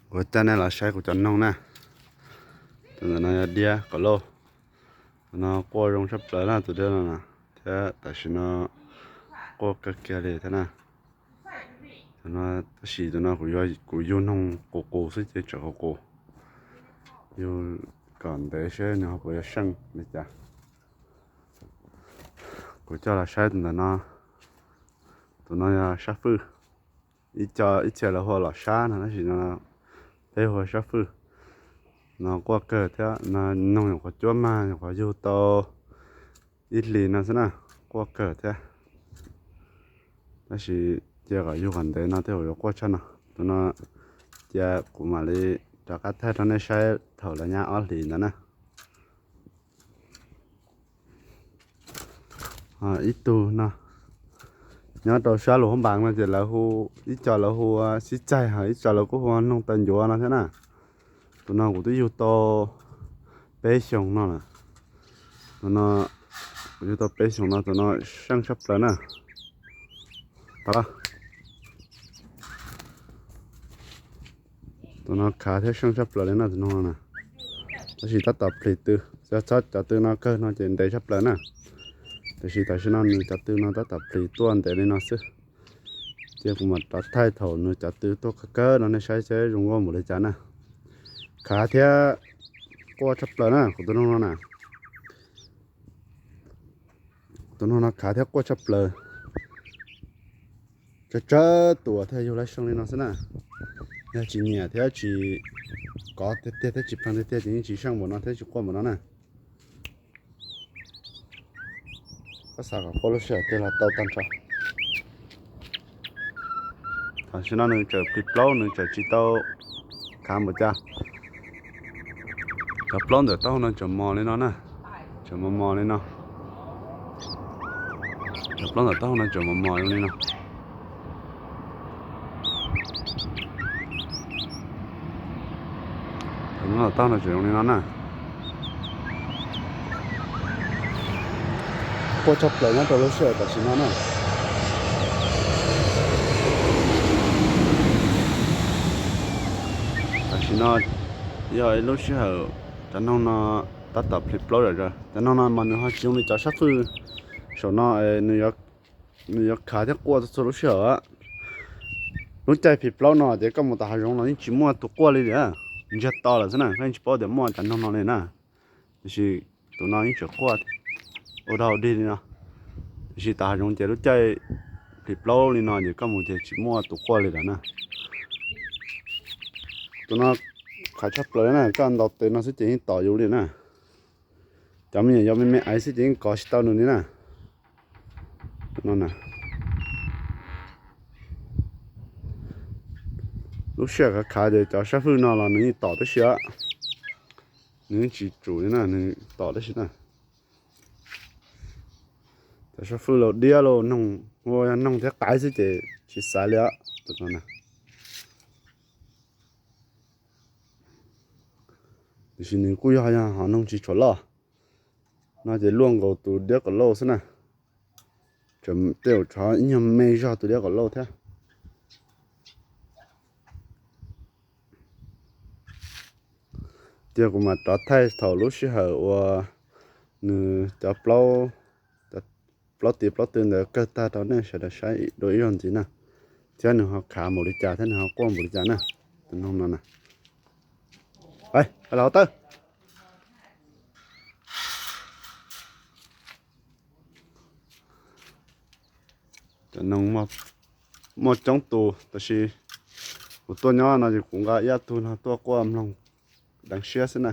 Kuv coj nej los saib kuv cov noog na. Tus ntawm no yog diab kom lauj. Tus no quaj zoo tshaj plaws na, tus diab no na, thiab tam sim no quaj kawg kiag li thiab na. Tus no, tab sis tus no kuv, kuv yug noog qus qus xwb ces tseem qus qus. Yug kom ntev seb nws ho puas yuav seej li cas. Kuv coj los saib tus ntawm no. Tus no yog sab fwj. Ib co, ib txhia lawv hu ua los sab no, tab sis no peb hu ua sab fwj. No quaj kawg thiab, no noog nyuam qhuav cuab mag, nyuam qhuav yug tau ib hlis no xwb na, quaj kawg thiab. Tab sis cia kom yug kom ntev no tej zaum yuav quaj tshaj no. Tus no cia kuv mam li rov qab thaij rau nej saib thaum lawv nyab ob hlis ntawd na. Ib tug no nyob rau sab Luas Hoob Npas no ces lawv hu, ib co lawv hu ua sib txaig, ho ib co lawv kuj hu ua noog taw ncuav no thiab na. Tus no kuv twb yug tau peb xyoos no lawm. Tus no kuv yug tau peb xyoos no, tus no seej tshaj plaws na. Tus no khav thiab seej tshaj plaws li no, tus noog no na. Tab sis tab tom plhis tw, yog txhob cov tw no kawg no ces ntev tshaj plaws na. Tiam sis tam sim no nws cov tw no tab tom plhis tuaj ntev li no xwb. Ces kuv mam rov thaij thaum nws cov tw tuaj kawg kawg no nej saib seb zoo nkauj npaum li cas na. Khav thiab quaj tshaj plaws na, kuv tus noog no na. Tus noog no khav thiab quaj tshaj plaws. Tsawg tsawg tus thiaj yug lawv seej li no xwb na. Yog tsis nyiam thiab tsis kov tiag tiag thiab tsis pleev tiag tiag ces yeej tsis seej npaum no thiab tsis quaj npaum no na. Koj xav kom quaj lub sij hawm twg los tau tag nrho. Tam sim no nws tseem plhis plaub, nws tseem tsis tau khav npaum cas. Cov plaub ntawm taub hau no tseem mos li no na, tseem mos mos li no. Cov plaub ntawm taub hau no tseem mos mos li no. Cov plaub ntawm taub hau no tseem zoo li no na. Quaj tshaj plaws nyob rau lub sij hawm tam sim no na. Tam sim no yog ib lub sij hawm cov noog no tab tom plhis plaub zom zaws. Cov noog no mas nws ho tsis zoo li cov sab fwj saum no, nws yuav khav thiab quaj txhua lub sij hawm. Lub caij plhis plaub no ces koj mus tom hav zoov los yeej tsis muaj tus quaj li li, ntsiag to lawm xwb na, koj yeej tsis paub tias muaj cov noog no li na. Tiam sis tus no yeej tseem quaj ua dog dig li no. Tiam sis tom hav zoov ces lub caij plhis plaub li no ces koj mus ces tsis muaj tus quaj li lawm na. Tus no khav tshaj plaws na, koj ntaus tes no xwb ces yeej tom yus li na. Cov me nyuam yaus me me aiv xwb ces yeej kov tsis tau nws li na. Lub sij hawm khav khav ces cov sab fwj no los nws yeej tom tib si, nws yeej tsis tsum li na, nws tom tib si na. Cov sab fwj los diab los noog, ua yog noog thiab qaib xwb ces tsis xaiv li os. Tiam sis nws kuj yog, yog hom noog tsis tshua loj no ces luaj nkaus tus diab kom lauj xwb na. Tej zaum tshuav ib nyuag me zog tus diab kom lauj thiab. Ces kuv mam rov thaij thaum lub sij hawm uas nws cov plaub, plaub tis plaub tw ntawd kawg tag rau nej sawv daws saib dua ib zaug ntxiv na, thiab nws ho khav npaum li cas thiab nws ho quaj npaum li cas na. Tus noog no na, los tawb. Cov noog muaj coob tus, tab sis kuv tuaj nyob no ces kuv nqa ib tug no tuaj quaj mloog deev siab xwb na.